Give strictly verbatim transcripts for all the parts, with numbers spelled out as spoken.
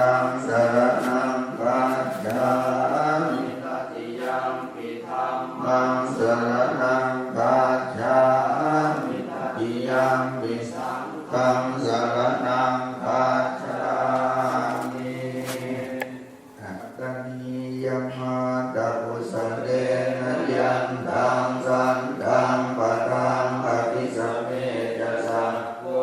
Saṅghaṃ saraṇaṃ gacchāmi. Tatiyampi dhammaṃ saraṇaṃ gacchāmi. Tatiyampi saṅghaṃ saraṇaṃ gacchāmi. Haraṇīyamattha kusalena yantaṃ santaṃ padaṃ abhisamecca, sakko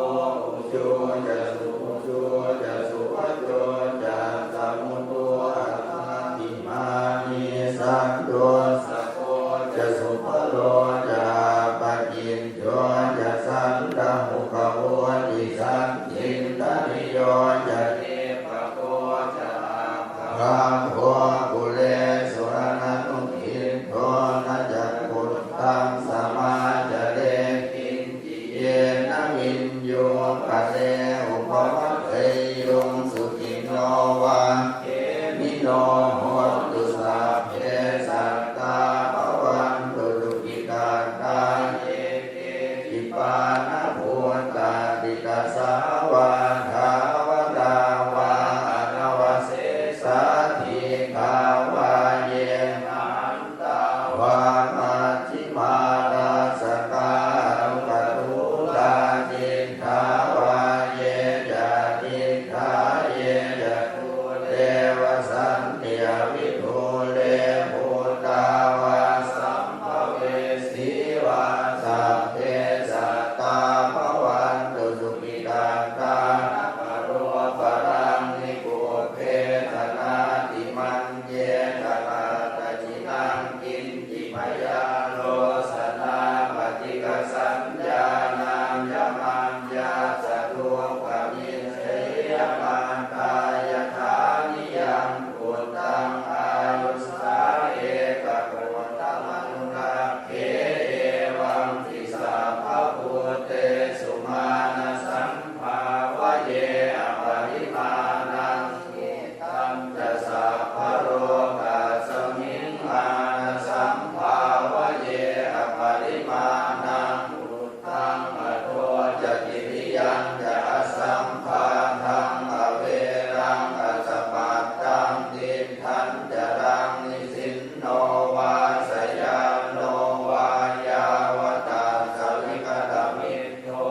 ujū ca suhujū ca suvaco cassa mudu anatimānī, santussako ca subharo ca appakiñco ca sallahukavutti, santindriyo ca nipako ca appagabbho kulesu ananugiddho. Na ca khuddaṃ samācare kiñci yena viññū pare upavadeyyuṃ. Sukhino vā khemino hontu, sabbe sattā bhavantu sukhitattā. Ye keci pāṇabhūtatthi tasā vā thāvarā vā anavasesā, dīghā vā ye mahantā vā majjhimā rassakā aṇukathūlā, diṭṭhā vā ye ca adiṭṭhā, ye ca dūre vasanti avidūre, bhūtā vā sambhavesī vā, sabbe sattā bhavantu sukhitattā. Na paro paraṃ nikubbetha, nātimaññetha katthaci naṃ kiñ ci, byārosanā paṭighasaññā nāññamaññassa dukkhamiccheyya. Mātā yathā niyaṃ puttaṃ āyusā ekaputtamanurakkhe, evampi sabbabhūtesu mānasaṃ bhāvaye aparimāṇaṃ. Mettañca sabbalokasmiṃ mānasaṃ bhāvaye aparimāṇaṃ, uddhaṃ adho ca tiriyañca asambādhaṃ averaṃ asapattaṃ. Tiṭṭhaṃ caraṃ nisinno vā sayāno vā yāvatassa vigatamiddho,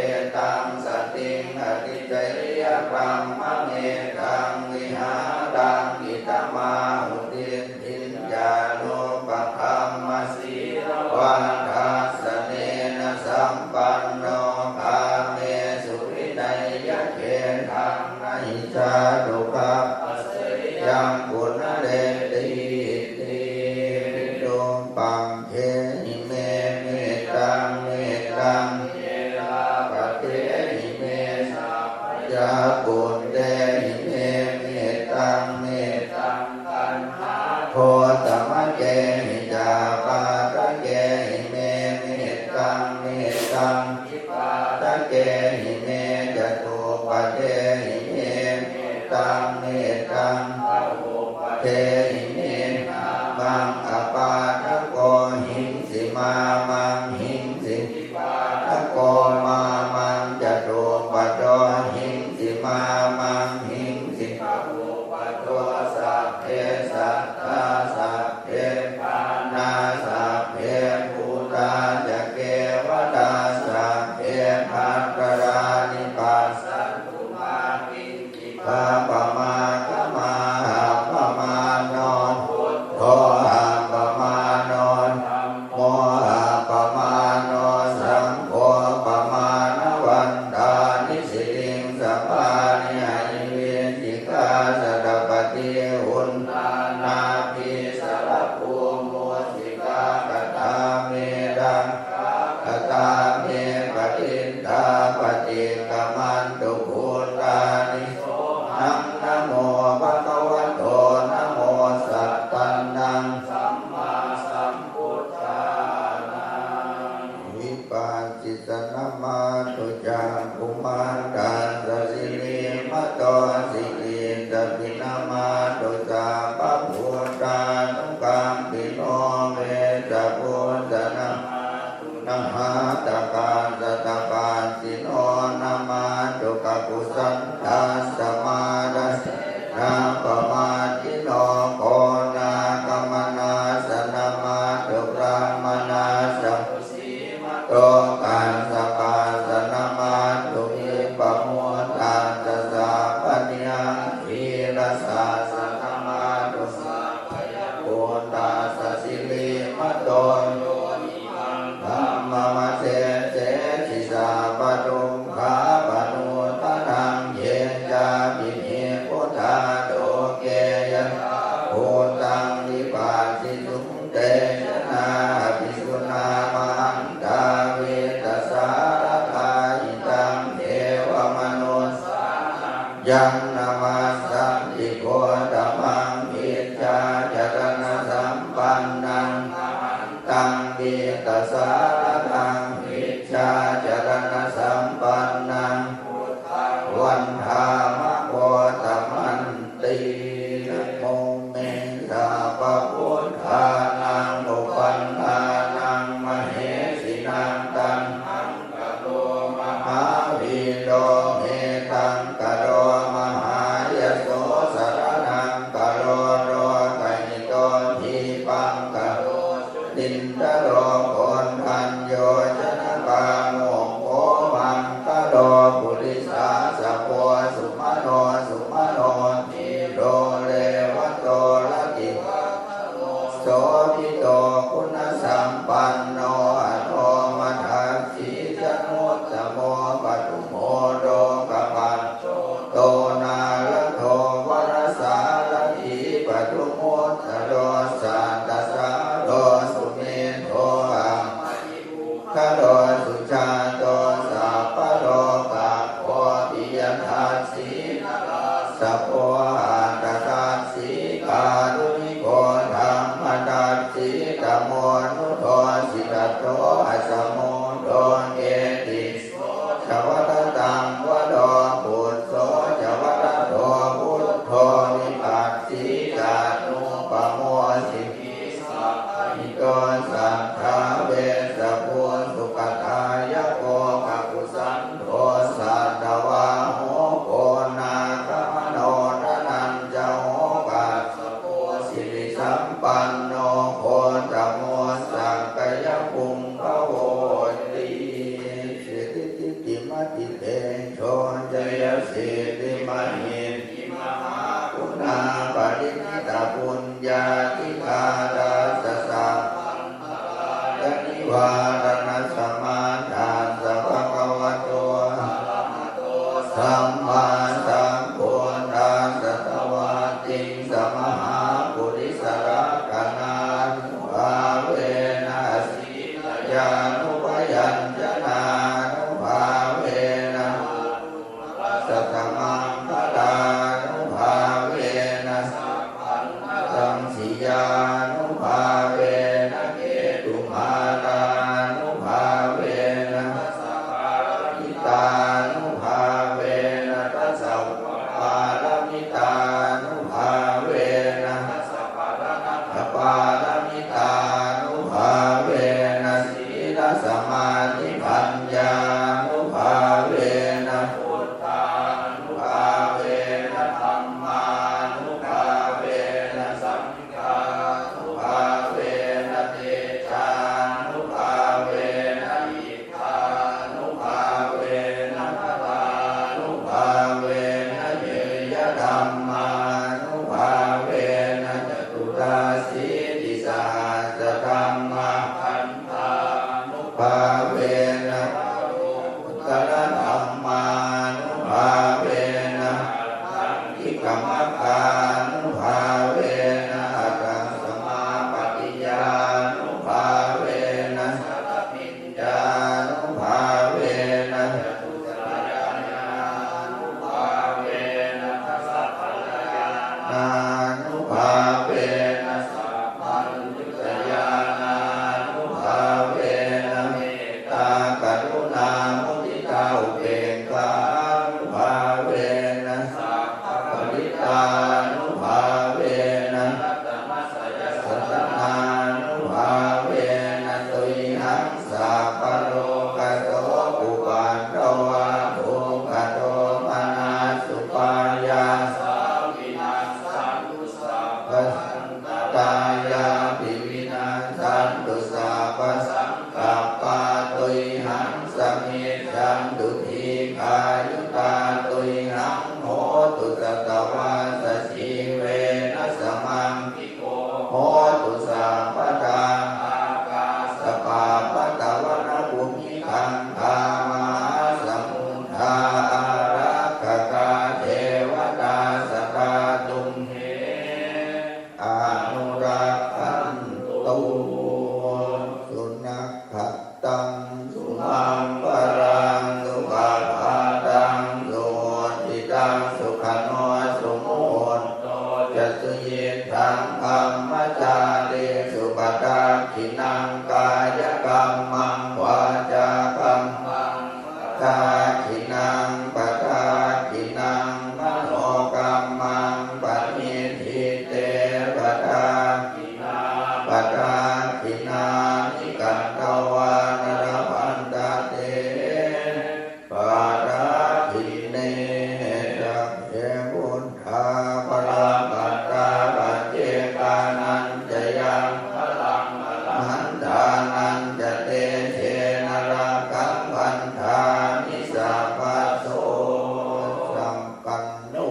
etaṃ satiṃ adhiṭṭheyya, brahmametaṃ vihāraṃ idhamāhu. Diṭṭhiñca anupagamma sīlavā dassanena sampanno, kāmesu vineyya gedhaṃ, na hi jātu gabbhaseyyaṃ punaretīti. Virūpaṃ gehi me mettaṃ, mettaṃ erāpathehi me, sabbapāṇabhūtehi me mettaṃ, mettaṃ taṇhagootamakehi ca, pāṭhakehi me mettaṃ, mettaṃ vipāṭhakehi me, catuppadehi me mettaṃ, mettaṃ bahuppadehi me. Nāmaṃ apāṭhako hiṃsi, mā maṃ hiṃsi, vipāṭhako mā maṃ, catuppado hiṃsi, mā maṃ hiṃsi, bahuppado. Sabbe sattā sabbe pāṇā, sabbe bhūtā ca kevalā, sabbe bhadrāni passantu, mā kiñ ci pāpam āgamā. Appamāṇo buddho, appamāṇo dhammo, appamāṇo saṅgho, pamāṇavantāni siriṃsapāni, ahi vicchikā satapadī uṇṇānābhī sarabū mūsikā, katā me rakkhā, katā me parittā, paṭikkamantu bhūtāni. Sohaṃ namo bhagavato, namo sattannaṃ sammāsambuddhānaṃ. Vipassinanamathū cakkhumantassa sirīmato, sikhīttabhi namathū sabbabhūtānukampino, vessabhussa namathū nhātakassa tapassino, namathū kakusandhassa mārase vīrassa saddhamānussaveyyabhūtassa sirīmato yo imaṃ dhammamaseṭṭhesi sabbadukkhāpanūdanaṃ. Ye cāpi nibbutā loke yathābhūtaṃ nipassisuṃ, te janā apisuṇā mahantā vītasāradā. Hitaṃ devamanussānaṃ yaṃ namassanti gotamaṃ vijjācaraṇasampannaṃ mahantaṃ vītasāradaṃ. Vijjācaraṇasampannaṃ buddhaṃ vandāma gotamanti. Namo me sabbabuddhānaṃ uppannānaṃ mahesinaṃ. Taṇhaṅkaro mahāvīro, medhaṅkaro mahāyaso, saraṇaṅkaro lokahito, dīpaṅkaro jalindharo, koṇḍañño janapāmokkho, maṅgalo purisāsabho. Sumano sumano dhīro, revato rativaḍḍhano, sobhito guṇasampanno, anomadassī januttamo, padumo lokapajjoto, nārado varasārathī, padumuttaro sattasāro, sumedho amhe puggalo, sujāto sabbalokaggo, piyadassī narāsabho, atthadassī kāruṇiko, dhammadassī tamonudo, siddhattho asamo loke, tisso ca vadataṃ varo, phusso ca vadado buddho, vipassī ca anūpamo, sikhī sabbahito satthā, vessabhū sukhadāyako, kakusandho satthavāho, koṇāgamano dhananjayo, kassapo sirisampanno, gotamo sakyapuṅgavo ti. Siridhitimatitejojayasiddhi mahi dhi, mahāguṇāparimitapuññādhikārassa sabbantarāyanivāraṇasamatthassa bhagavato arahato sammāsambuddhassa dvattiṃsamahāguṇisalakkhaṇānubhāvena, asītyānubyañjanānubhāvena, sahasamaṅgalānubhāvena, sabbaññataṃ siyānubhāvena, ketumālānubhāvena, dasapāramitānubhāvena, dasaupakāramitānubhāvena, dasaparamatthapāramitānubhāvena, sīlasamādhipaññānubhāvena, buddhānubhāvena, dhammānubhāvena, saṅghānubhāvena, tejānubhāvena, iddhānubhāvena, balānubhāvena, ñeyyadhammānubhāvena, caturāsītisahassadhammakkhandhānubhāvena, uttaradhammānubhāvena, aṭṭhaṅgikamaggānubhāvena, aṭṭhasamāpattiyānubhāvena, chaḷabhiññānubhāvena, catusaccañāṇānubhāvena, dasabalañāṇānubhāvena, sabbaññutañāṇānubhāvena, me ttākaruṇāmuditāupekkhānubhāvena, sabbaparittānubhāvena, suyiṭṭhaṃ brahmacārisu padakkhiṇaṃ kāyakammaṃ vācākammaṃ padakkhiṇaṃ padakkhiṇaṃ manokammaṃ paṇidhī te padakkhiṇā padakkhiṇāni katvāna labhantatthe padakkhiṇe. Sabbe buddhā balappattā paccekānañca yaṃ balaṃ balabandhānañca tejena rakkhaṃ bandhāmi sabbaso. Sabbaṃ no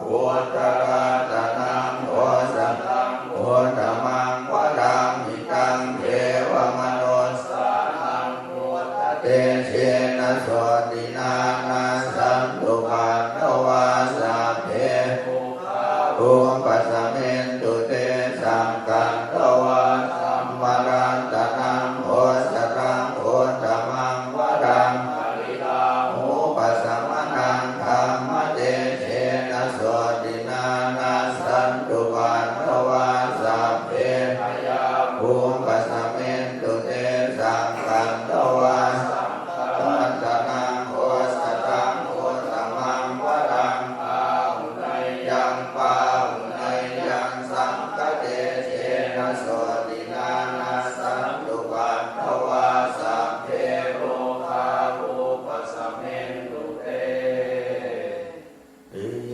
buddharatanaṃ osathaṃ uttamaṃ varaṃ hitaṃ devamanussānaṃ buddhatejena sotthinā nassantupaddavā sabbe dukkhā vūpasamentu te. Sakkatvā dhammaratanaṃ osathaṃ uttamaṃ varaṃ pariḷāhūpasamanaṃ dhammatejena sotthinā nassantupaddavā sabbe bhayā vūpasamentu te. Sakkatvā saṅgharatanaṃ osathaṃ uttamaṃ varaṃ āhuneyyaṃ pāhuneyyaṃ saṅghatejena sotthinā nassantupaddavā sabbe rogā vūpasamentu te.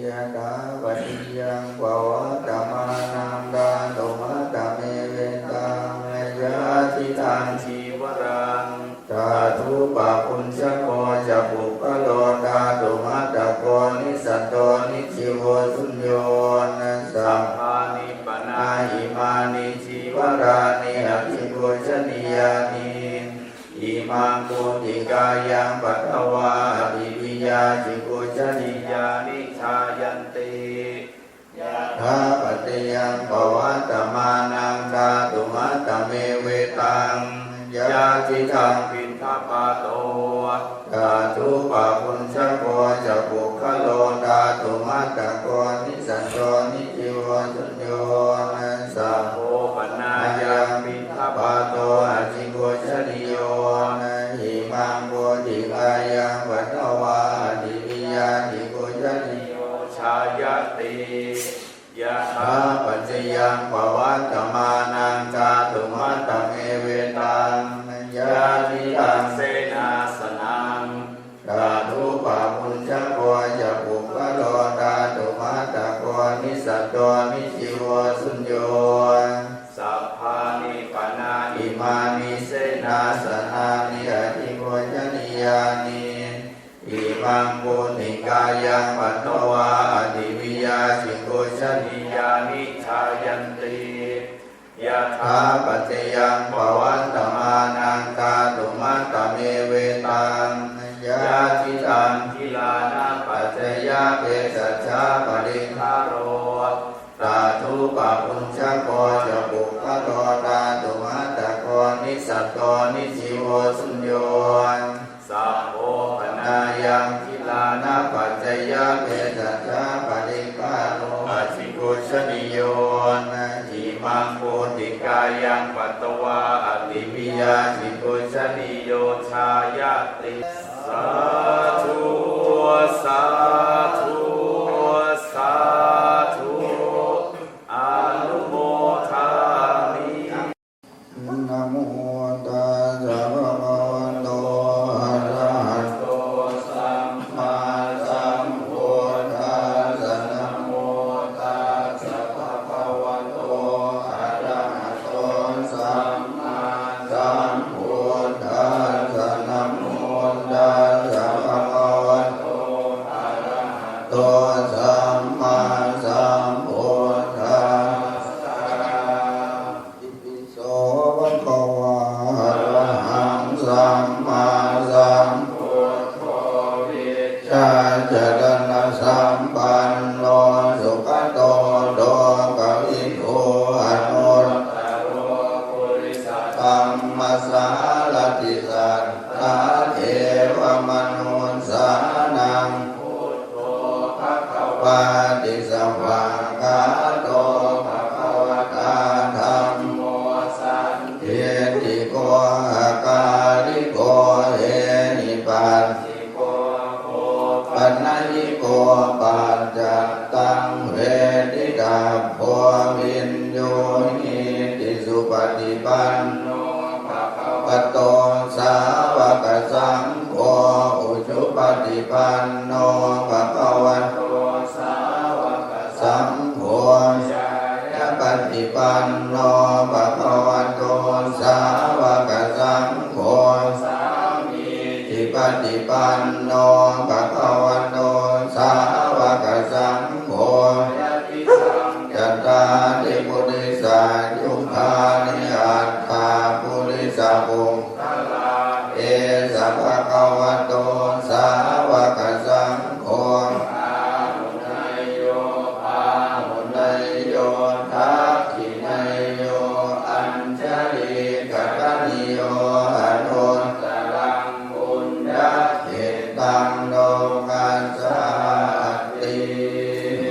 Yathāpaccayaṃ pavattamānaṃ dhātumattamevetaṃ yadidaṃ cīvaraṃ tathūpabhuñjako ca puggalo dhātumattako nissatto nijjīvo suñño. Sabbāni pana imāni cīvarāni abhipūjanīyāni imaṃ pūtikāyaṃ patvā adiviya jibūjanīyāni jāyanti. Yathāpaccayaṃ pavattamānaṃ dhātumattamevetaṃ yadidaṃ piṇḍapāto tathūpabhuñjako ca puggalo dhātumattako nissatto nijjīvo suñño. Sabbo panāyaṃ piṇḍapāto ajibūjanīyo imaṃ pūtikāyaṃ patvā adiviya jibūjanīyo jāyanti. Yathāpaccayaṃ pavattamānaṃ dhātumattamevetaṃ yadidaṃ senāsanaṃ tathūpabhuñjako ca puggalo dhātumattako nissatto nijjīvo suñño. Sabbāni pana imāni senāsanāni adhipūjanīyāni imaṃ pūtikāyaṃ patvā adiviya jibūjanīyāni jāyanti. Yathāpaccayaṃ pavattamānaṃ dhātumattamevetaṃ yadidaṃ gilānapaccayabhesajjaparikkhāro tathūpabhuñjako ca puggalo dhātumattako nissatto nijjīvo suñño. Sabbo panāyaṃ gilānapaccayabhesajjaparikkhāro ajibūjanīyo imaṃ pūtikāyaṃ patvā adiviya jibūjanīyo jāyanti. Sādhu, sādhu, sādhu. Anumodāmi. Namo tassa bhagavato arahato sammāsambuddhassa. Namo tassa bhagavato arahato sammāsambuddhassa. Namo tassa bhagavato arahato sammāsambuddhassa. Itipi so bhagavā arahaṃ sammāsambuddho vijjācaraṇasampanno sugato lokavidū anuttaro purisadammasārathi satthā devamanussānaṃ buddho bhagavāti. Svākkhā veditabbo viññūhīti. Supaṭipanno bhagavato sāvakasaṅgho, ujupaṭipanno bhagavato sāvakasaṅgho, ñāyapaṭipanno bhagavato sāvakasaṅgho, sāmīcipaṭipanno bhagavato sāvakasaṅgho, yadidaṃ cattāri purisayugāni aṭṭha purisapuggalā, esa bhagavato sāvakasaṅgho, āhuneyyo pāhuneyyo dakkhiṇeyyo añjalikaraṇīyo anuttaraṃ puññakkhettaṃ lokassāti.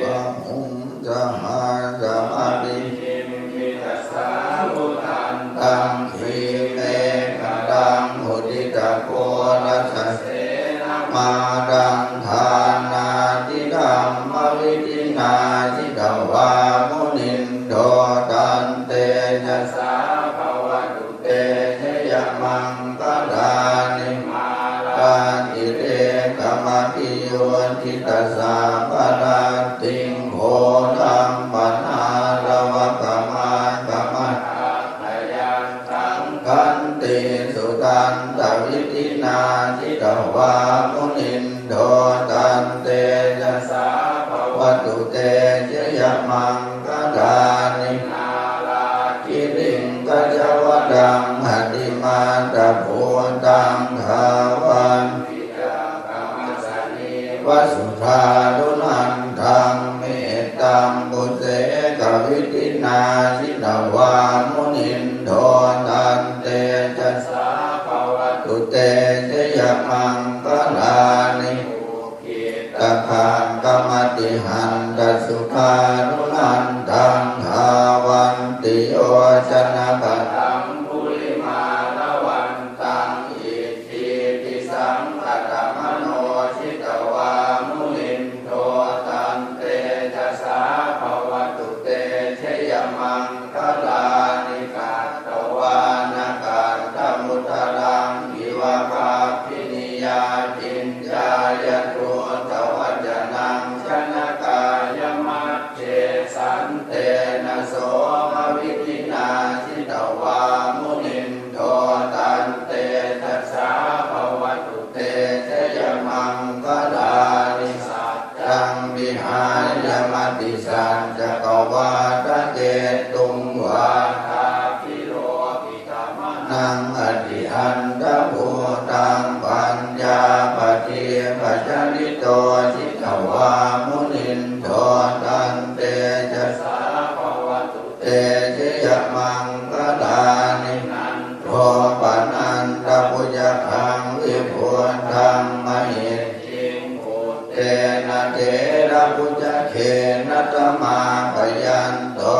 Bāhuṃ sahassamabhinimmitasāvudhantaṃ grīmekhalaṃ uditaghorasasenamāraṃ dānādidhammavidhinā jitavā munindo tantejasā bhavatu te jayamaṅgalāni. Mārātirekamabhiyujjhitasabbarattiṃ ghorampanāḷavakamakkhamathaddhayantaṃ khantīsudantavidhinā jitavā munindo tantejasā bhavatu te jayamaṅgalāni. Nāḷāgiriṃ gajavaraṃ atimattabhūtaṃ dāvaggicakkamasanīva sudāruṇantaṃ mettambusekavidhinā jitavā munindo tantejasā bhavatu te jayamaṅgalāni. Ukkhittakhaggam atihatthasudāruṇantaṃ dhāvantiyojanapathaṅgulimālavantaṃ iddhībhisaṅkhatamano jitavā munindo tantejasā bhavatu te jayamaṅgalāni. Katvāna kaṭṭhamudaraṃ iva gabbhinīyā ciñcāya duṭṭhavacanaṃ janakāyamajjhe santena somavidhinā jitavā munindo tantejasā bhavatu te jayamaṅgalāni. Saccaṃ vihāya matisaccakavādaketuṃ vādābhiropitamanaṃ atiandhabhūtaṃ paññāpadīpajalito jitavā munindo tantejasā bhavatu te jayamaṅgalāni. Nandopanandabhujagaṃ vibudhaṃ mahiddhiṃ puttena therabhujagena damāpayanto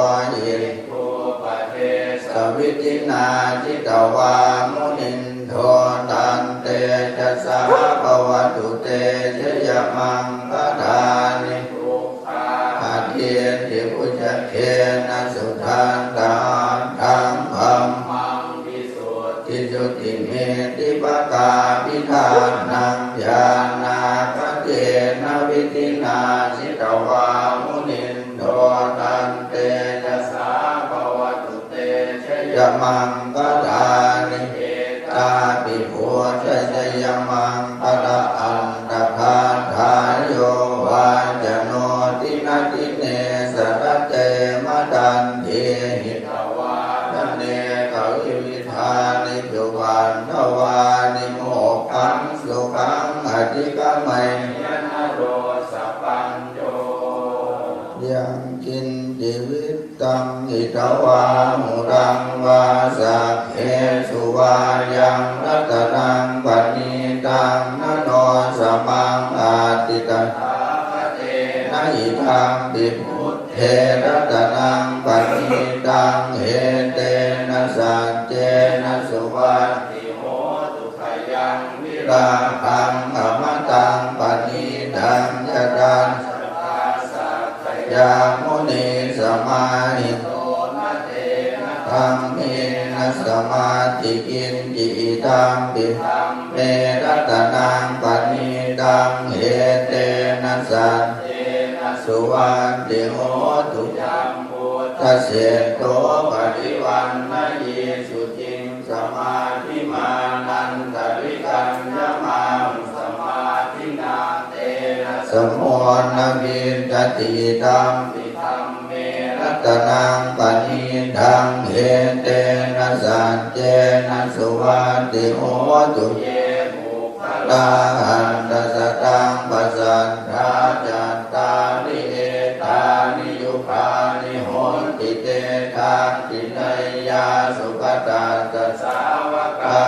iddhūpadesavidhinā jitavā munindo tantejasā bhavatu te jayamaṅgalāni. Duggāhadiṭṭhibhujagena sudaṭṭhahatthaṃ brahmaṃ visuddhijutimiddhibakābhidhānaṃ ñāṇāgadena vidhinā jitavā munindo tantejasā bhavatu te jayamaṅgalāni. Etāpi buddhajayamaṅgalaaṭṭhagāthā yo vācano dinadine sarate matandī hitvānanekavividhāni cupaddavāni mokkhaṃ sukhaṃ adhigameyya naro sapañño. Yaṅkiñci vittaṃ idha vā huraṃ vā saggesu vā yaṃ ratanaṃ paṇītaṃ na no samaṃ atthi tathāgatena idampi buddhe ratanaṃ paṇītaṃ etena saccena suvatthi hotu. Khayaṃ virāgaṃ amataṃ paṇītaṃ yadajjhagā sagga yā munī samāhito na tena dhammena samatthi kiñci idampi dhamme ratanaṃ paṇītaṃ etena saccena suvatthi hotu. Yambuddhaseṭṭho parivaṇṇayī suciṃ samādhimānantarikaññamāhu samādhinā tena samo na vijjati idampi dhamme ratanaṃ paṇītaṃ etena saccena suvatthi hotu. Ye puggalā aṭṭha sataṃ pasaṭṭhā cattāri etāni yugāni honti te dakkhiṇeyyā sugatassa sāvakā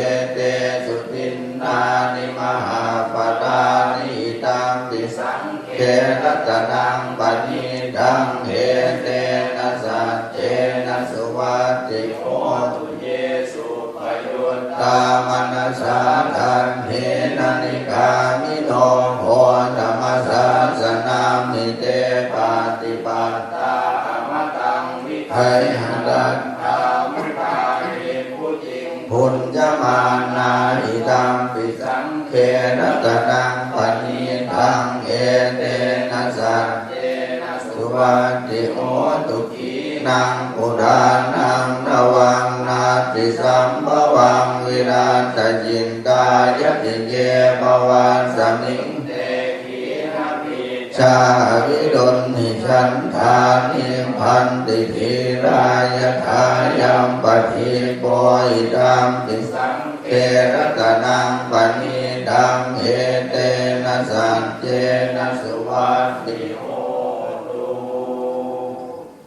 etesu dinnāni mahapphalāni idampi saṅghe ratanaṃ paṇītaṃ etena saccena suvatthi hotu. Ye suppayuttā manasā daḷhena nikkāmino gotamasāsanamhi te pattipattā amataṃ vigayha laddhā mudhā nibbutiṃ bhuñjamānā idampi saṅghe ratanaṃ paṇītaṃ etena saccena suvatthi hotu. Khīṇaṃ purāṇaṃ navaṃ natthi sambhavaṃ virattacittāyatike bhavasmiṃ te khīṇabījā aviruḷhichandā nibbanti dhīrā yathāyampadīpo idampi saṅghe ratanaṃ paṇītaṃ etena saccena suvatthi hotu.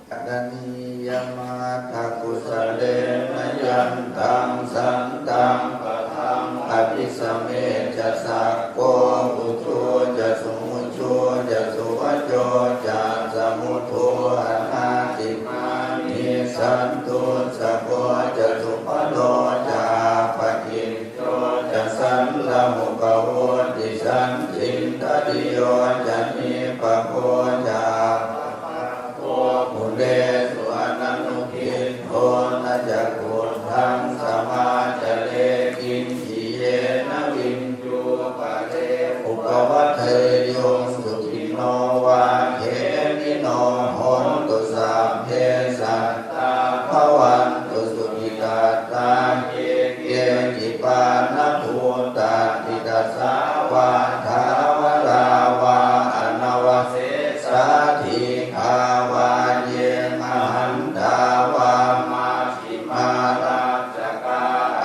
Karaṇīyamatthakusalena yantaṃ santaṃ padaṃ abhisamecca sakko ujū ca suhujū ca suvaco cassa mudu anatimānī santussako ca subharo ca appakicco ca sallahukavutti saccindriyo ca nipako ca appagabbho kulesu ananugiddho. Na ca khuddaṃ samācare kiñci yena viññū pare upavadeyyuṃ. Sukhino vā khemino hontu sabbe sattā bhavantu sukhitattā. Ye keci pāṇabhūtatthi tasā vā thāvarā vā anavasesā dīghā vā ye mahantā vā majjhimā rassakā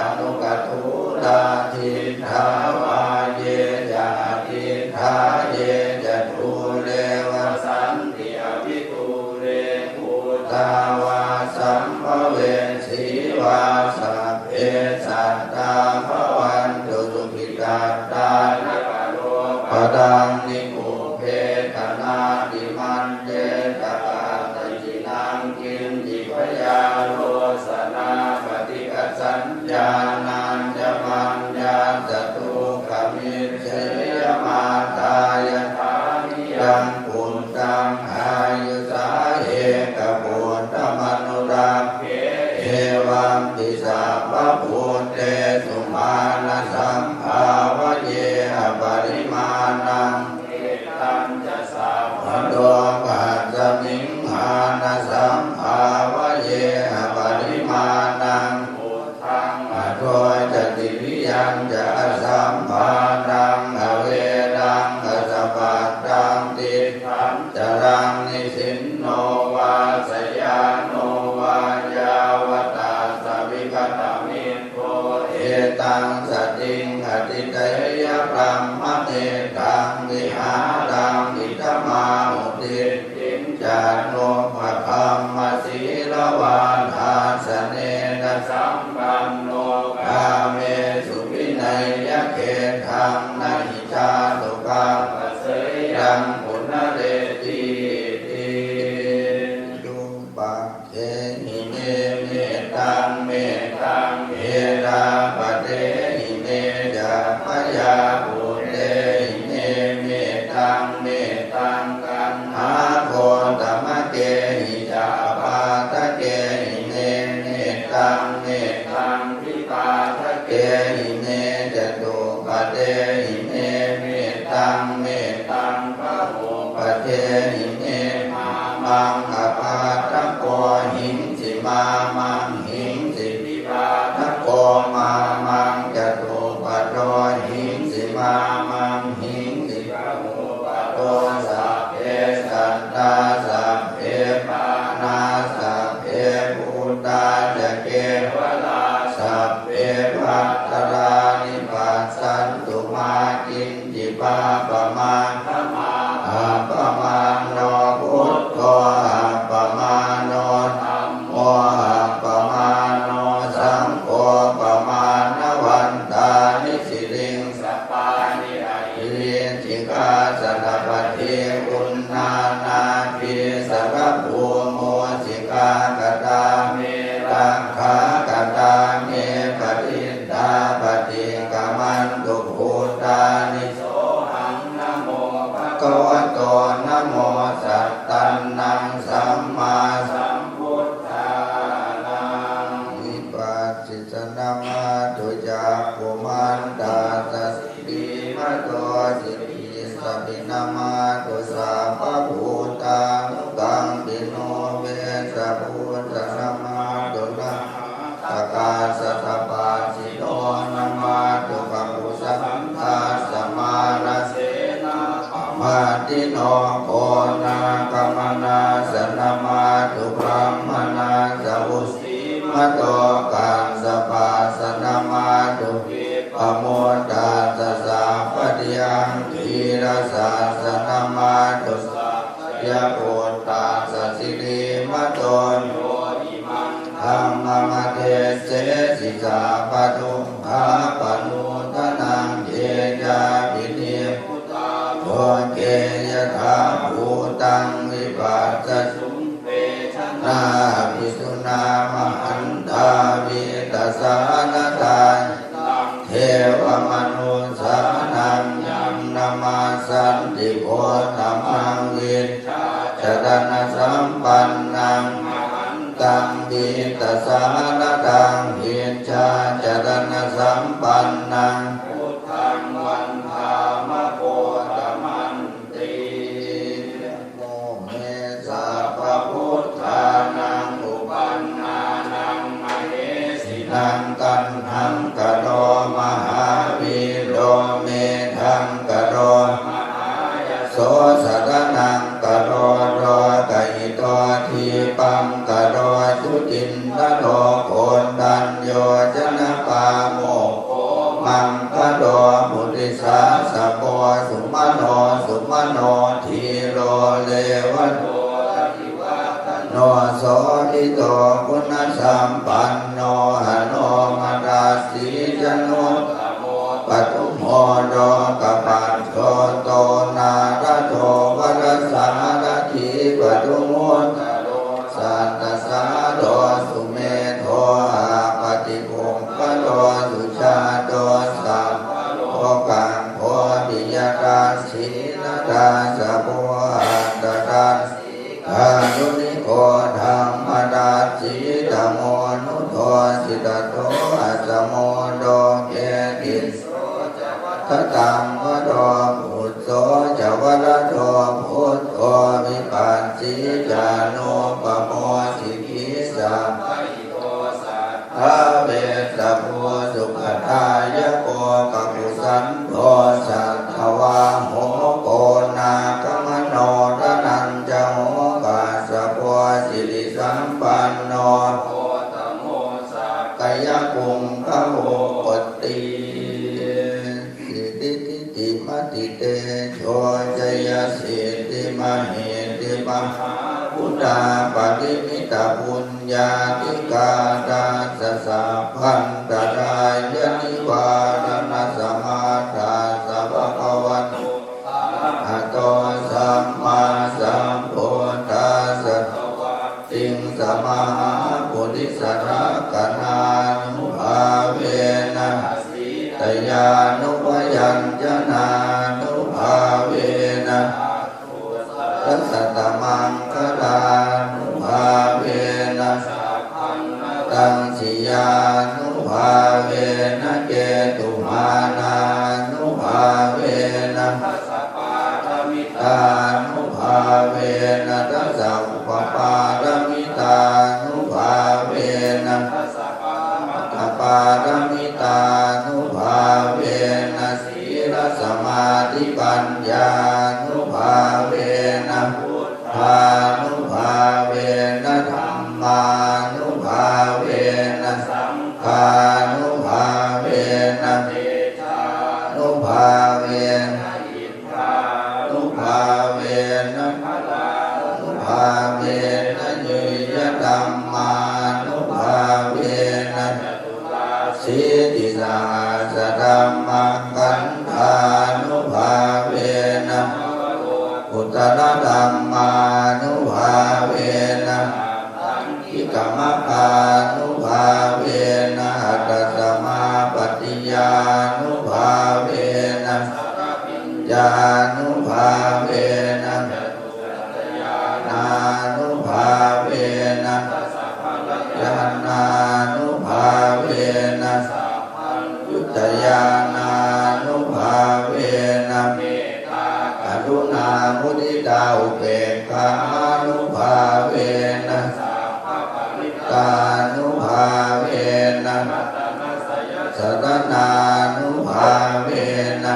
aṇukathūlā diṭṭhā vā ye ca adiṭṭhā ye ca dūre vasanti avidūre bhūtā vā sambhavesī vā sabbe sattā bhavantu sukhitattā. Na paro paraṃ nikubbetha nātimaññetha katthaci naṃ kiñci byārosanā paṭighasaññā nāññamaññassa dukkhamiccheyya. Mātā yathā niyaṃ puttaṃ āyusā ekaputtamanurakkhe evampi sabbabhūtesu mānasambhāvaye aparimāṇaṃ. Mettañca sabbalokasmiṃ mānasambhāvaye aparimāṇaṃ. Uddhaṃ adho ca tiriyañca asambādhaṃ averaṃ asapattaṃ. Tiṭṭhaṃ caraṃ nisinno vā sayāno vā yāvatassa vigatamiddho etaṃ satiṃ adhiṭṭheyya brahmametaṃ vihāraṃ idhamāhu. Diṭṭhiñca anupagamma sīlavā dassanena sampanno kāmesu vineyya gedhaṃ na hi jātu gabbhaseyyaṃ punaretīti. Vīrūpakkhehi me mettaṃ mettaṃ erāpathehi me ca abyāputtehi me mettaṃ mettaṃ kaṇhā go maṃ apādako hiṃsi, mā maṃ hiṃsi vipādako mā maṃ catuppadā hiṃsi, mā maṃ hiṃsi bahuppadā. Sabbe sattā sabbe pāṇā sabbe bhūtā ca kevalā, sabbe bhadrāni passantu mā kiñ ci pāpamakkhamā. Appamāṇo buddho, appamāṇo dhammo, appamāṇo saṅgho, pamāṇavantāni siriṃsapāni, girisikharataṭe uṇṇānābhī sarabū mūsikā. Katā me rakkhā, katā me paṇi ḍā, paṭikkamantu bhūtāni. Sohaṃ namo bhagavato, namo sattannaṃ sammāsambuddhānaṃ. Vipassissa namatthu cakkhumantassa sirīmato, sirīsapi namatthu sabbabhūtānukampino, vessabhussa namatthu na takassa tapassino, namatthu kakusandhassa mārasenappamaddino, konāgamanassa namatthu brāhmaṇassa vusīmato, kassapassa namatthu vippamuttassa sabbadhi aṅgīrasassa namatthu sabbayaputtassa sirīmato, yo imaṃ dhammamadesesi sabbadukkhāpanūdanaṃ, ye cāpi nibbutā loke yathābhūtaṃ vipassasuṃ, ve danā pisūnā mahantā vītasāradā, yataṃ devamanussānaṃ yaṃ namassanti gotaṃ, vijjācaraṇasampannaṃ mahantaṃ vītasāradaṃ, vijjācaraṇasampannaṃ buddhaṃ vandāma gotamanti. Namo me sabbabuddhānaṃ uppannānaṃ mahesinaṃ, taṇhaṅkaro mahāvīro medhaṅkaro mahayaso, saraṇaṅkaro lokahito dīpaṅkaro jutin daro koṇḍañño janapāmokho maṅgalo munisāsabho, sumano sumano dhīro revato rativaḍḍhano, sobhito guṇasampanno hanomadassi januttamo, padumo lokapajjoto nārado varasārathī, padumu ttaro sattasāro sumedho appaṭipuggalo sujāto sabbalokaṅgho piyadassī narāsabho attadassī kāruṇiko dhammadassi tamonudo sitato asamo loke tisso ca vadattaṃ varo pus so ca varado buddho vipassī ca anūpamo sikhī sabbahito satthā vesabbū sukhadāyako kakusandho satthavāho koṇāgamano danañjaho kassapo sirisampanno gotamo sakyapuṅgavo ti. Siridhitimatitejojayasiddhimahiddhimahāguṇāparimitapuññādhikārassa sabbantarāyanivāraṇasamatthassa bhagavato arahato sammāsambuddhassa dvattiṃsamahāpurisalakkhaṇānubhāvena sītyānubyañjanānubhāvena aṭṭhūsatasatamaṅgalānubhāvena sabbadhanaṃsiyānubhāvena ketumālānubhāvena dasapāramitānubhāvena dasa Pāramitānubhāvena, dasapāramitānubhāvena, sīlasamādhipaññānubhāvena, buddhānubhāvena, dhammānubhāvena, saṅghānubhāvena, tejānubhāvena, iddhānubhāvena, balānubhāvena, ñeyyadhammānubhāvena, chatusāsītisahassadhammakkhandhā- nubhāvena, uttaradhammānubhāvena, aṭṭhaṅgikamaggānubhāvena, aṭṭhasamāpattiyānubhāvena, chaḷabhiññānubhāvena, ñāṇānubhāvena, dasabalañāṇānubhāvena, sabbaññutañāṇānubhāvena, karuṇāmuditāupekkhānubhāvena, sabbaparittānubhāvena, saraṇānubhāvena,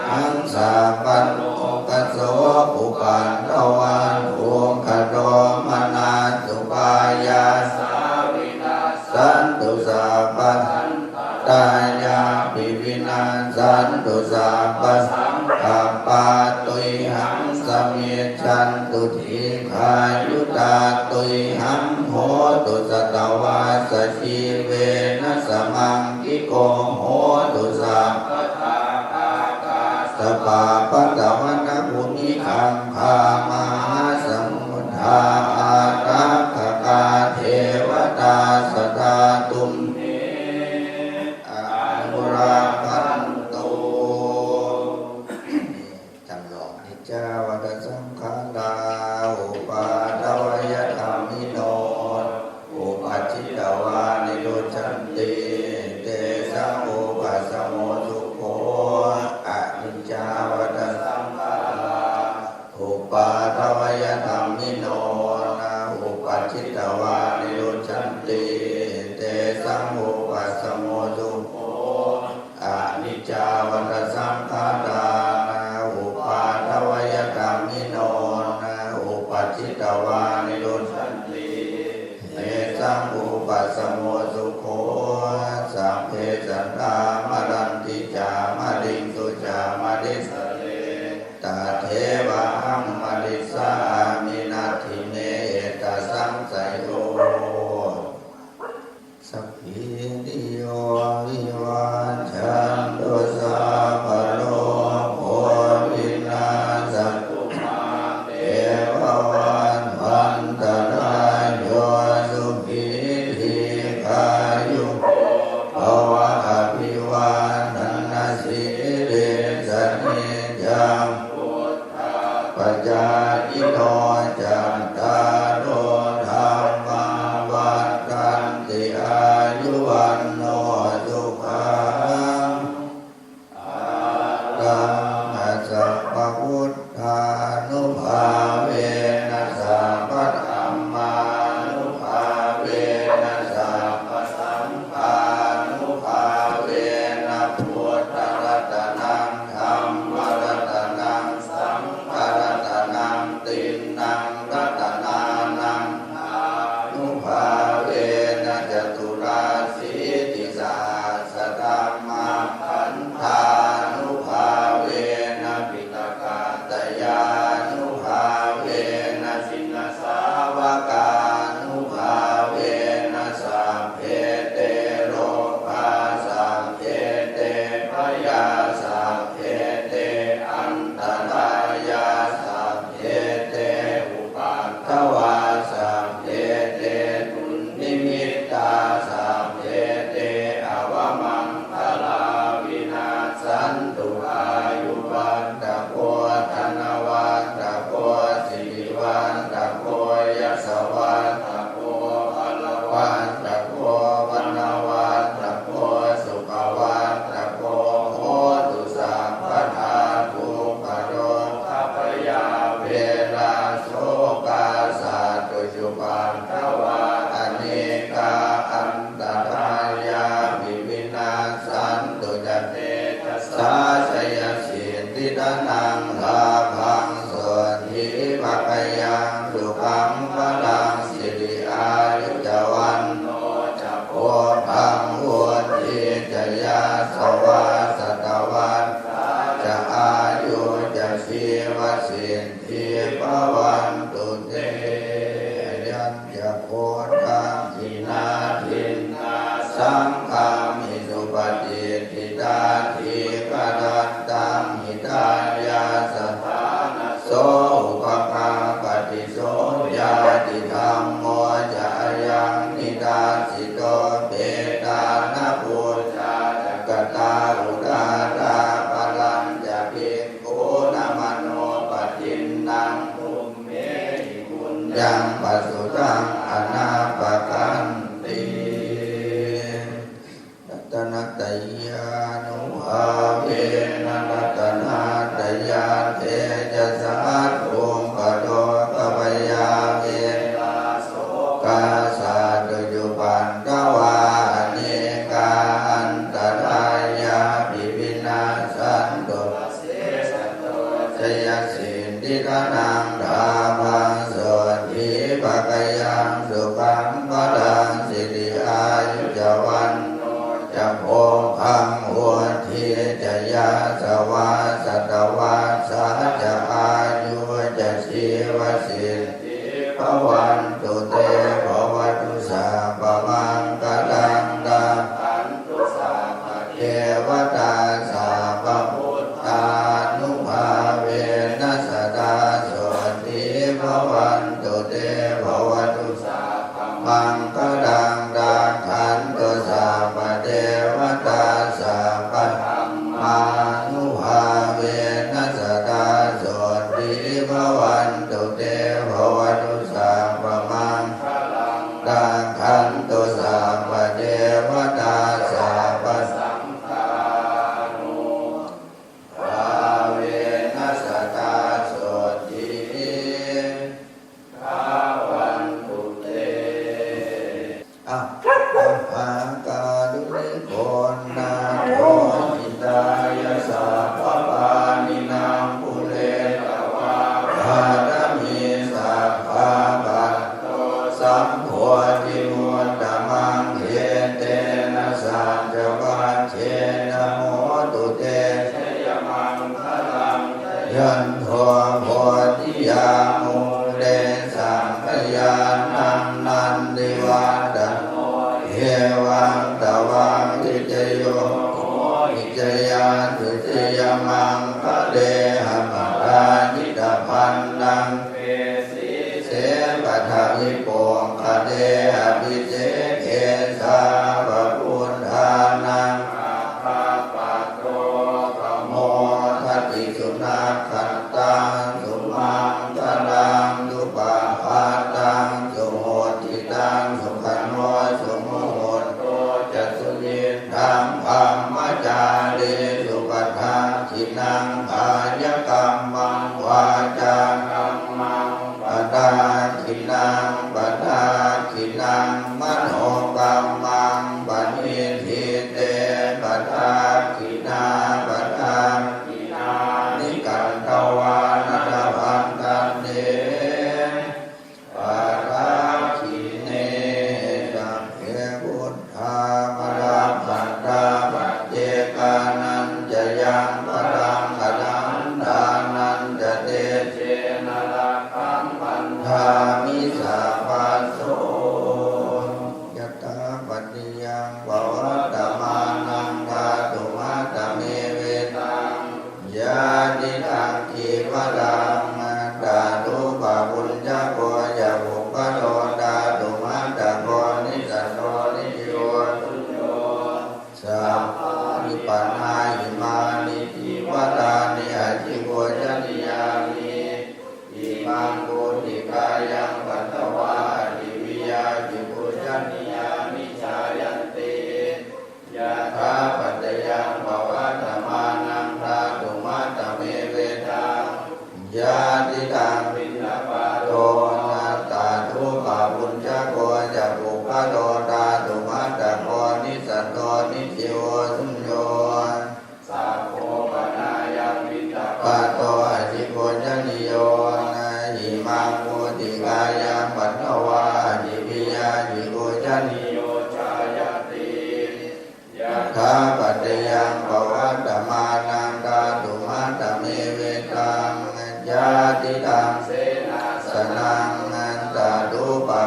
haṃ sabbarogasokupaddavadukkhadomanassupāyāsā vinassantu, sabbasantānāyāpi vinassantu, sabbasaṅkappā tuyhaṃ samijjhantu, dīghāyutā tuyhaṃ hotu, satavassajīvena samaṅgiko hotu sabbadā. Ākāsapabbatavanabhūmigaṅgāmahāsamuddā ārakkhakā devatā sadā tumhe anurakkhantu. จำลอง Aniccā vata saṅkhārā, uppādavayadhammino, uppajjitvā nirujjhanti, tesaṃ vūpasamo sukho. Aniccā vata saṅkhārā, uppādavayadhammino, uppajjitvā nirujjhanti, tesaṃ vūpasamo sukho. Aniccā vata saṅkhārā, uppādavayadhammino, uppajjitvā nirujjhanti, tesaṃ vūpasamo sukho. Sabbe sattā maranti ca, mariṃsu ca marissare, tathevāhaṃ marissāmi, natthi me ettha saṃsayo. Sabbītiyo vivajjantu, sabbarogo vinassatu, mā te bhavatvantarāyo, sukhī dīghāyuko bhava. Abhivādanasīlissa niccaṃ vuḍḍhāpacāyino, cattāro dhammā upaddavā anekā antarāyāpi vinassantu ca tejasā. Jayasiddhi dhanaṃ lābhaṃ sotthi bhāgyaṃ sukhaṃ balaṃ siri āyu ca vaṇṇo ca bhogaṃ vuḍḍhī ca yasavā satavassā ca āyū ca jīvasiddhī bhavantu te. Ayañca kho dakkhiṇā dinnā saṅghamhi supatiṭṭhitā dīgharattaṃ hitāyassa ṭhānaso upakappati. So ñātidhammo ca ayaṃ nidassito petāna pūjā ca katā uḷārā balañca bhikkhūnamanuppadinnaṃ tumhehi puññaṃ pasutaṃ anappakanti. Ratanattayānubhāvena ratanattayatejasā dukkharogabhayā verā sokā sattu cupaddavā anekā antarāyāpi vinassantu asesato. Jayasiddhi dhanaṃ lābhaṃ sotthi bhāgyaṃ sukhaṃ balaṃ siri āyu ca vaṇṇo ca bhogaṃ vuḍḍhī ca yasavā satavassā ca āyū ca jīvasiddhī bhavantu te. Bhavatu sabbamaṅgalaṃ rakkhantu sabbadevatā sabbabuddhānubhāvena sadā sotthī bhavantu te. Bhavatu sabbamaṅgalaṃ rakkhantu sabbadevatā sabbadhammānubhāvena sadā sotthī bhavantu te. Bhavatu sabbamaṅgalaṃ rakkhantu sabbadevatā sabbasaṅghānubhāvena sadā sotthī bhavantu te. อ่ะ mahākāruṇiko nātho hitāya sabbapāṇinaṃ pūretvā pāramī sabbā patto sambodhimuttamaṃ. Etena saccavajjena hotu te jayamaṅgalaṃ. Jayanto bodhiyā mūle sakyānaṃ nandivaḍḍhano, evaṃ tvaṃ vijayo hohi jayassu jayamaṅgale. Aparājitapallaṅke sīse paṭhavipokkhare abhiseke sabbabuddhānaṃ aggappatto pamodati. Sunakkhattaṃ sumaṅgalaṃ supabhātaṃ suhuṭṭhitaṃ sukhaṇo sumuhutto ca suyiṭṭhaṃ brahmacārisu padakkhiṇaṃ kāyakammaṃ vācākammaṃ padakkhiṇaṃ padakkhiṇaṃ manokammaṃ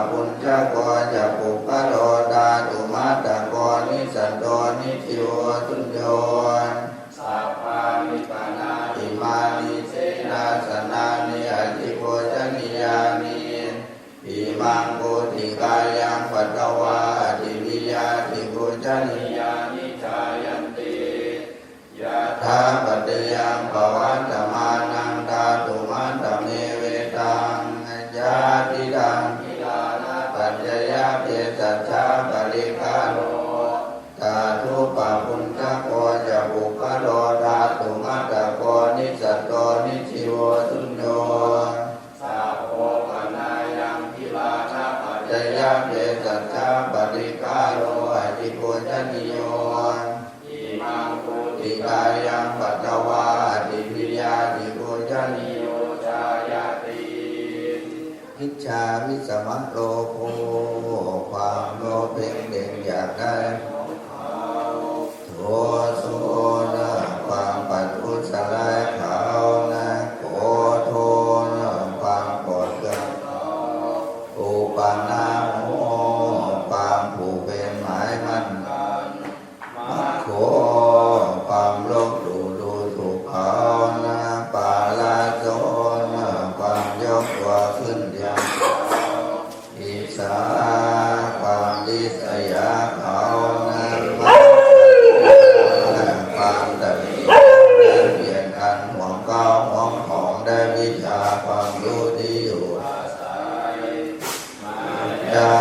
Bhuñjako ca puggalo dhātumattako nissatto nijjīvo suñño. Sabbāni pāṇātipāṇī senāsanāni ādipūjanīyāni. Imaṃ pūtikāyaṃ patvā ādiviyā ādipūjanīyāni jāyanti. Yathāpaccayaṃ pavattamānaṃ dhātumattame vedaṃ. Yadidaṃ gilānapaccayabhesajjaparikkhāro, tathūpabhuñjako ca puggalo dhātumattako nissatto nijjīvo suñño. Sa kho panāyaṃ gilānapaccayabhesajjaparikkhāro ādipūjanīyo. Imaṃ pūtikāyaṃ patvā ādiviyā ādipūjanīyo jāyati. Icchāmismaṃ lobho ความโลภเพ่งเล็งอยากได้ โทโสนะ ความประทุษร้ายเขานะ โกรโธนะ ความโกรธเคือง อุปะนะโม ความผูกเวรหมายมั่น มัคโค ความลบหลู่ดูถูกเขานะ ปะละโสนะ ความยกตัวขึ้นเทียมเขา อิจฉา ความริษยาเขานะ มัจฉริยะ ความตำหนิเบียดกันหวงข้าวหวงของ ได้วิชาความรู้ที่อยู่อาศัย มายา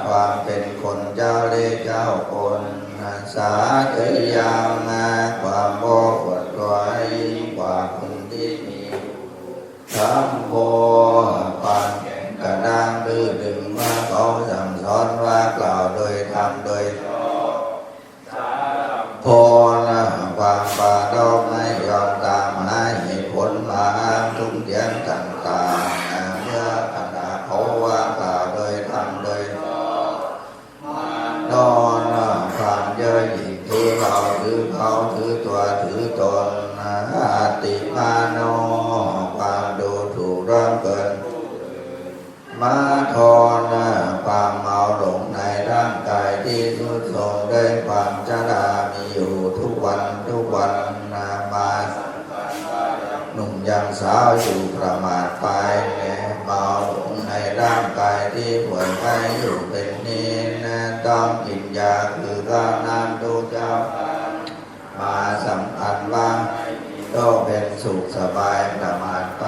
ความเป็นคนเจ้าเล่ห์เจ้ากล สาธยัง ความโอ้อวดตัวให้ยิ่งกว่าคนที่มีอยู่ ธัมโม ความแข็งกระด้างดื้อดึง เมื่อเขาสั่งสอนว่ากล่าวโดยธรรมโดยชอบ โพนะ ความปรารภไม่ยอมตามหาเหตุผลมาอ้างทุกข์เถียงต่างๆ เมื่อขณะเขาว่ากล่าวโดยธรรมโดยชอบ มาโนนะ ความเย่อหยิ่งถือเราถือเขาถือตัวถือตน อัตติมาโน ความดูถูกล่วงเกินผู้อื่น มัทโทนะ ความเมาหลงในร่างกายที่ทรุดโทรมด้วยความชรามีอยู่ทุกวันทุกวันนะ มาสำคัญว่ายังหนุ่มยังสาวอยู่ ประมาทไปแล เมาหลงในร่างกายที่ป่วยไข้อยู่เป็นนิจนะ ต้องกินยาคือข้าวน้ำทุกเช้า มาสำคัญว่าโลกเป็นสุขสบาย ประมาทไป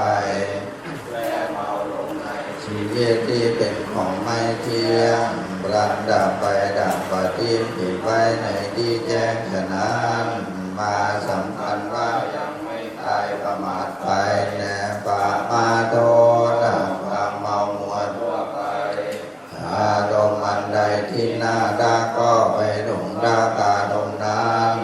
และเมาหลงในชีวิตที่เป็นของไม่เที่ยง พลันดับไปดังประทีปติดไว้ในที่แจ้งฉะนั้น มาสำคัญว่ายังไม่ตาย ประมาทไปแล ปะมาโทนะ ความเมามัวทั่วไป อารมณ์อันใดที่น่ารักก็ไปหลงรักอารมณ์นั้น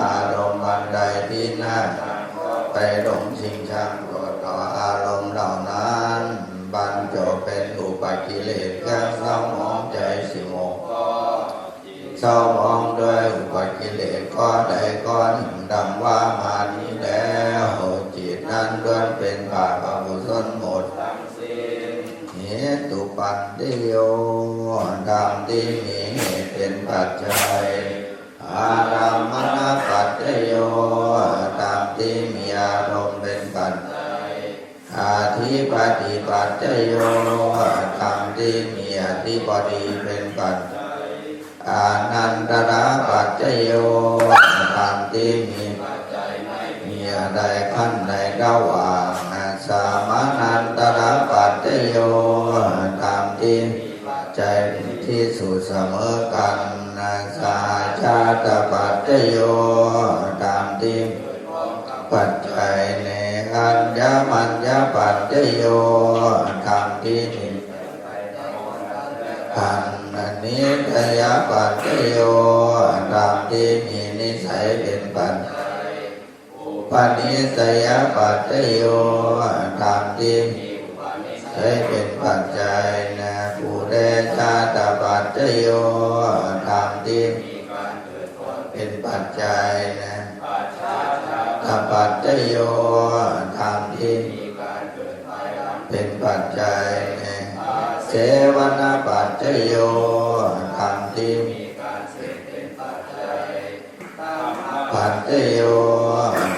อารมณ์อันใดที่น่าชังก็ไปหลงชิงชังโกรธต่ออารมณ์เหล่านั้น บรรจบเป็นอุปกิเลส เครื่องเศร้าหมองใจสิบหกข้อ เศร้าหมองด้วยอุปกิเลสข้อใดข้อหนึ่งดังว่ามานี้แล้ว จิตนั้นล้วนเป็นบาปอกุศลหมดทั้งสิ้น เหตุปัจจโย ธรรมที่มีเหตุเป็นปัจจัย อารัมมณปัจจโย ธรรมที่มีอารมณ์เป็นปัจจัย อธิปติปัจจโย ธรรมที่มีอธิปติเป็นปัจจัย อานันตระปัจจโย ธรรมที่มีปัจจัยไม่มีอะไรขั้นในระหว่าง สมานันตระปัจจโย ธรรมที่มีปัจจัยเป็นที่สุดเสมอกัน สหชาตปัจจโย ธรรมที่มี ปัจจัยแล อัญญมัญญปัจจโย ธรรมที่มีกัน นิสยปัจจโย ธรรมที่มีนิสัยเป็นปัจจัย อุปนิสยปัจจโย ธรรมที่มีอุปนิสัยเป็นปัจจัยนะ ปุเรชาตปัจจโย ธรรมที่มีการเกิดก่อนเป็นปัจจัยนะ ปัจจโย ธรรมที่มีการเกิดภายหลังเป็นปัจจัย เสว ปัจจโย ธรรมที่มีการเสพเป็นปัจจัย ธัมมปัจจโย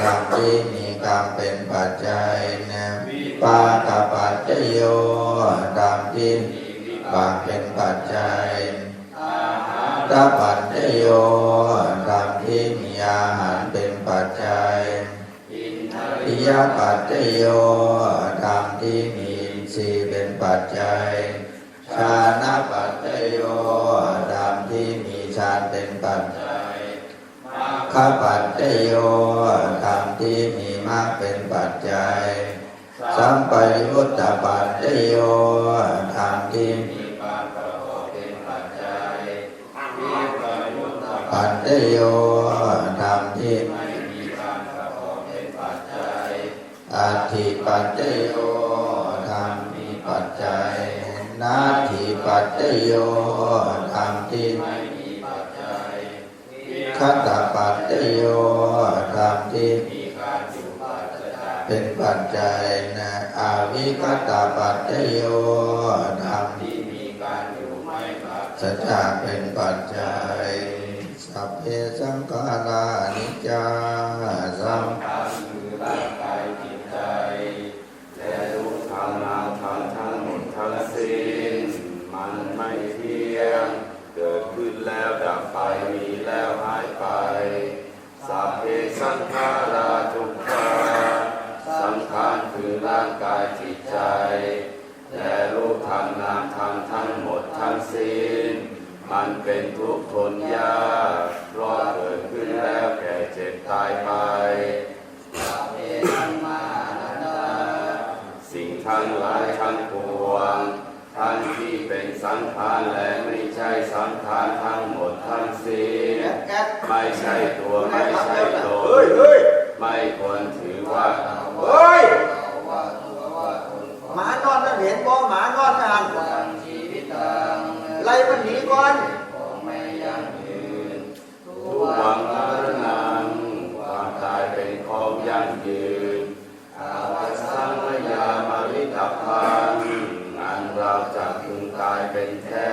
ธรรมที่มีกรรมเป็นปัจจัย วิปากปัจจโย ธรรมที่มีวิบากเป็นปัจจัย อาหารปัจจโย ธรรมที่มีอาหารเป็นปัจจัย อินทรียปัจจโย ธรรมที่มีอินทรีย์เป็นปัจจัย ฌานปัจจโย ธรรมที่มีฌานเป็นปัจจัย มัคคปัจจโย ธรรมที่มีมรรคเป็นปัจจัย สัมปยุตตปัจจโย ธรรมที่มีการประกอบเป็นปัจจัย วิปยุตตปัจจโย ธรรมที่ไม่มีการประกอบเป็นปัจจัย อัตถิปัจจโย ธรรมมีปัจจัย นัตถิปัจจโย ธรรมที่ไม่มีปัจจัย วิคตปัจจโย ธรรมที่มีการอยู่ปราศจากเป็นปัจจัย นะ อวิคตปัจจโย ธรรมที่มีการอยู่ไม่ปราศจากเป็นปัจจัย Sabbe saṅkhārā aniccā สังขารคือร่างกายจิตใจ และรูปธรรมนามธรรมทั้งหมดทั้งสิ้น มันไม่เที่ยง เกิดขึ้นแล้วดับไป มีแล้วหายไป Sabbe saṅkhārā dukkhā สังขารคือร่างกายจิตใจ และรูปธรรมนามธรรมทั้งหมดทั้งสิ้น มันเป็นทุกข์ทนยาก เพราะเกิดขึ้นแล้วแก่เจ็บตายไป Sabbe dhammā anattā สิ่งทั้งหลายทั้งปวง ทั้งที่เป็นสังขารและไม่ใช่สังขารทั้งหมดทั้งสิ้น ไม่ใช่ตัวไม่ใช่ตน ไม่ควรถือว่า หมานอนนั่นเห็นบ่ หมานอนนั่น ไล่มันหนีก่อน Tuvaṃ maraṇaṃ ความตายเป็นของยั่งยืน Avassaṃ mayā maritabbaṃ อันเราจะพึงตายเป็นแท้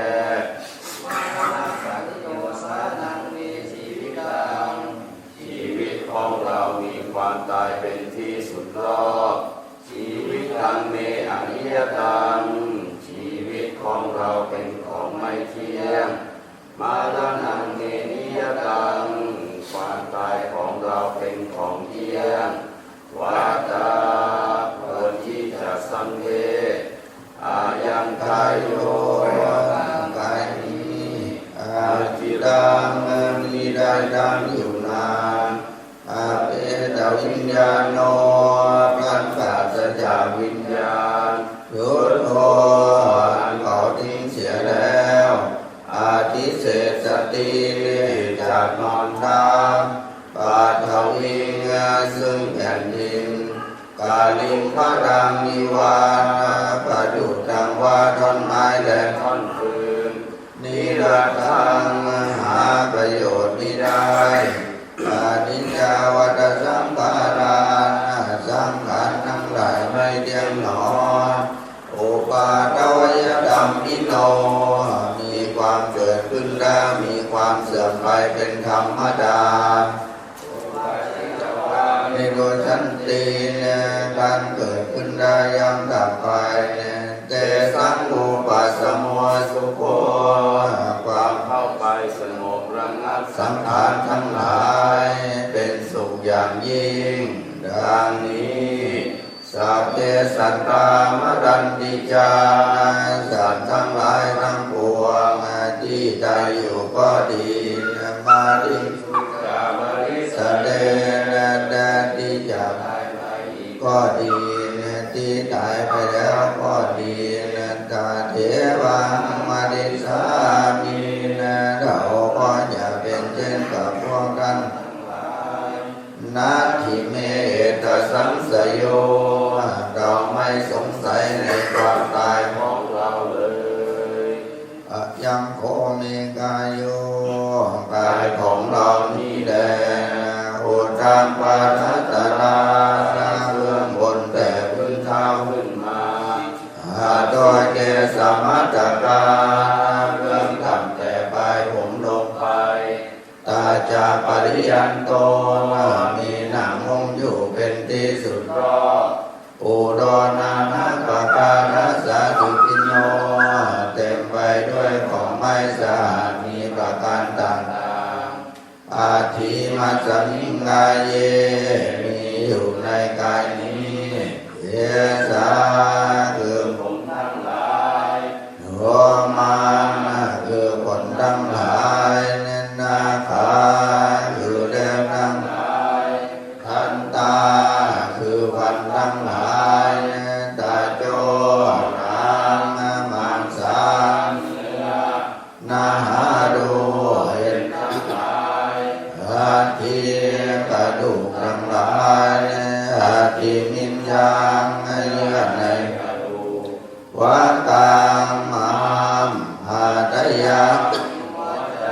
Maraṇaparinissānaṃ me jīvitaṃ ชีวิตของเรามีความตายเป็นที่สุดรอบ Jīvitaṃ me aniyataṃ ชีวิตของเราเป็นของไม่เที่ยง Maraṇaṃ me niyataṃ ความตายของเราเป็นของเที่ยง Vata ควรที่จะสังเวช Ayaṃ kāyo ร่างกายนี้ aciraṃ มิได้ตั้งอยู่นาน Apetaviññāṇo พลันปราศจากวิญญาณ Chuḍḍho อันเขาทิ้งเสียแล้ว Adhisessati จักนอนทับ Paṭhaviṃ ซึ่งแผ่นดิน Kaliṅgaraṃ iva ประดุจดังว่าท่อนไม้และท่อนฟืน Niratthaṃ หาประโยชน์มิได้ Aniññā vata saṅkhārā สังขารทั้งหลายไม่เที่ยงหนอ Uppādavayadhammino มีความเกิดขึ้นแล้วมีความเสื่อมไปเป็นธรรมดา Uppajjitvā nirujjhanti การเกิดขึ้นได้ย่อมดับไป Tesaṃ vūpasamo sukho ความเข้าไปสงบระงับสังขารทั้งหลายเป็นสุขอย่างยิ่ง ดังนี้ Sabbe sattā maranti ca สัตว์ทั้งหลายทั้งปวงที่ตายอยู่ก็ดี Mariṃsu ca marissare และที่จะตายไปอีกก็ดี ที่ตายไปแล้วก็ดี Tathevāhaṃ marissāmi เราก็จะเป็นเช่นกับพวกท่านทั้งหลาย Natthi me ettha saṃsayo เราไม่สงสัยในความตายของเราเลย Ayaṃ kho me kāyo กายของเรานี้แล uddhaṃ pādatalā เบื้องบนแต่พื้นเท้าขึ้นมา Adho kesamatthakā เบื้องต่ำแต่ปลายผมลงไป Tacapariyanto มีหนังหุ้มอยู่เป็นที่สุดรอบ Pūro nānappakārassa sucino เต็มไปด้วยของไม่สะอาดมีประการต่างๆ Addhimasmiṃ kāye มีอยู่ในกายนี้ Kesā คือผมทั้งหลาย Lomā คือขนทั้งหลาย Nakhā คือเล็บทั้งหลาย Dantā คือฟันทั้งหลาย Taco หนัง Maṃsaṃ เนื้อ Nahārū เอ็นทั้งหลาย Aṭṭhī กระดูกทั้งหลาย Aṭṭhimiñjaṃ เยื่อในกระดูก Vakaṃ ม้าม Hadayaṃ หัวใจ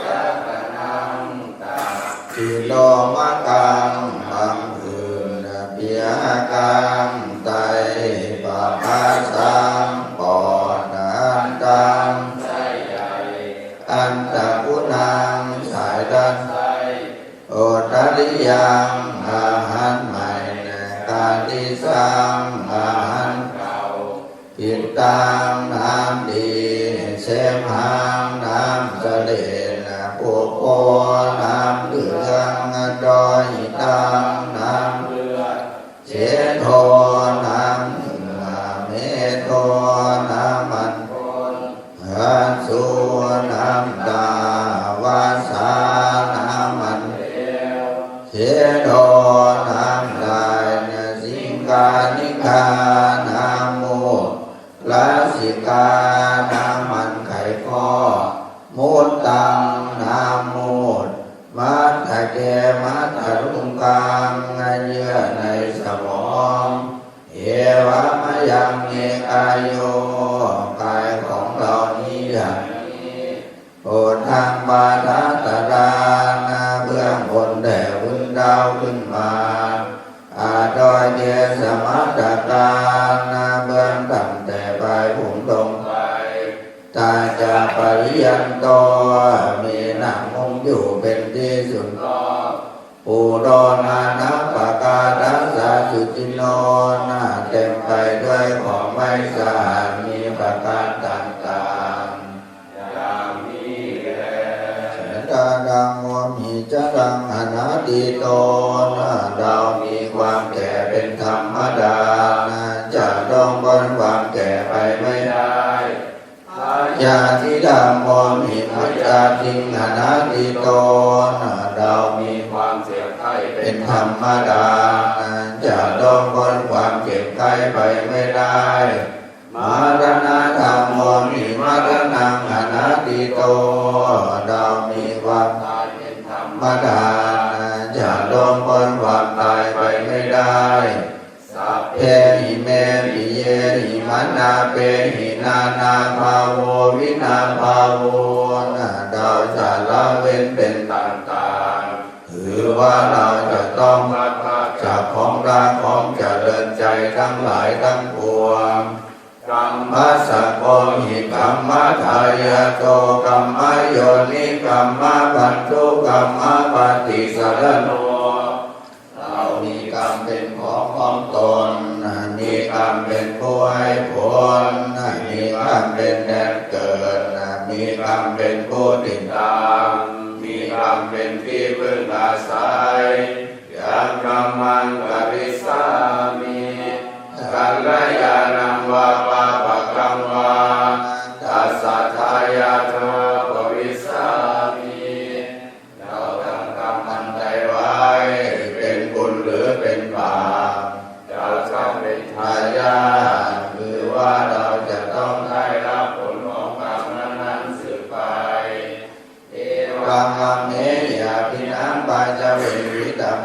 Sakanaṃ ตับ Siromakaṃ รังอื่น Piyakaṃ ไต Pabhāsaṃ ปอด Antaṃ ไส้ใหญ่ Antaguṇaṃ สายลำไส้ Ottariyaṃ อาหารใหม่ Katisaṃ อาหารเก่า Pittaṃ น้ำดี Semhaṃ น้ำเสลด Pubbo น้ำเหลือง Lohitaṃ น้ำเลือด Sedo น้ำเหงื่อ Medo น้ำมันข้น Assu น้ำตา Vasā น้ำมันเหลว Sedo น้ำลาย Siṅghāṇikā น้ำมูก Lasikā น้ำมันไขข้อ Muttaṃ น้ำมูตร Matthake มัทลุงกลาง เยื่อในสมอง Evamayaṃ me kāyo กายของเรานี้อย่างนี้ Uddhaṃ pādatalā เบื้องบนแต่พื้นเท้าขึ้นมา Adho kesamatthakā เบื้องต่ำแต่ปลายผมลงไป Tacapariyanto มีหนังหุ้มอยู่เป็นที่สุดรอบ Pūro nānappakārassa sucino เต็มไปด้วยของไม่สะอาดมีประการต่างๆ อย่างนี้แล Jarādhammomhi jaraṃ anatīto เรามีความแก่เป็นธรรมดา จะล่วงพ้นความแก่ไปไม่ได้ Byādhidhammomhi byādhiṃ anatīto เรามีความเจ็บไข้เป็นธรรมดา จะล่วงพ้นความเจ็บไข้ไปไม่ได้ Maraṇadhammomhi maraṇaṃ anatīto เรามีความตายเป็นธรรมดา จะล่วงพ้นความตายไปไม่ได้ Sabbehi me piyehi manāpehi nānābhāvo vinābhāvo เราจะละเว้นเป็นต่างๆ คือว่าเราจะต้องพลัดพรากจากของรักของเจริญใจทั้งหลายทั้งปวง Kammacakko hi kammadāyādo kammayoni kammabandhu kammapaṭisaraṇo เรามีกรรมเป็นของของตน มีกรรมเป็นผู้ให้ผล มีกรรมเป็นแดนเกิด มีกรรมเป็นผู้ติดตาม มีกรรมเป็นที่พึ่งอาศัย Yaṃ kammaṃ karissāmi kalyāṇaṃ vā pāpakaṃ vā tassa dāyādo bhavissāmi เราทำกรรมอันใดไว้ เป็นบุญหรือเป็นบาป เราจะเป็นทายาท คือว่าเราจะต้องได้รับผลของกรรมนั้นๆสืบไป Evaṃ amhehi abhinaṃ pañcaveṅkataṃ